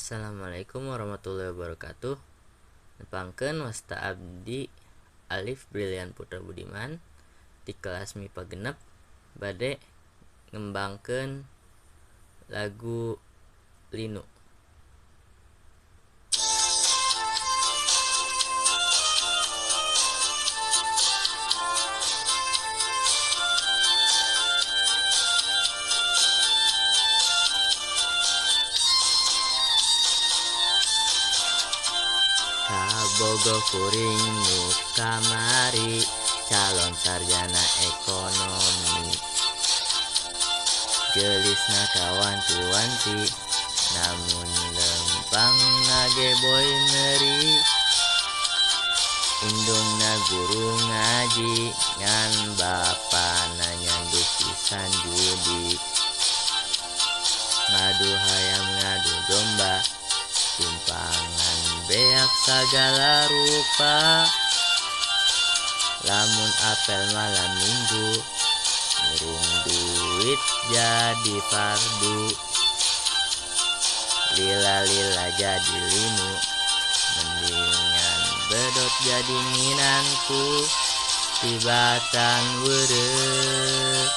Assalamualaikum warahmatullahi wabarakatuh. Nepangkeun wasta abdi Alif Brilian Putra Budiman di kelas MIPA 6 bade ngembangkeun lagu Linu. Kabogoh kuring nu kamari, calon sarjana ekonomi. Geulisna kawanti-wanti, namun lempang ngageboy ngeri. Indungna guru ngaji, ngan bapana nyandu pisan judi. Ngadu hayam ngadu domba, tumpangan beak sagala rupa. Lamun apel malam minggu, ngurung duit jadi fardu. Lila-lila jadi linu, mendingan bedot jadi minanku. Tibatan weureuh,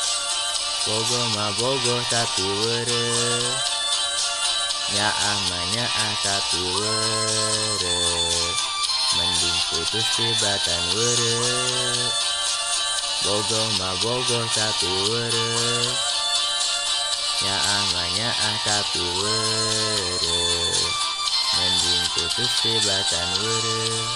bogoh mah bogoh tapi weureuh. Nyaah mah nyaah tapi weureuh, mending putus tibatan weureuh. Bogoh mah bogoh tapi weureuh, nyaah mah nyaah tapi weureuh, mending putus tibatan weureuh.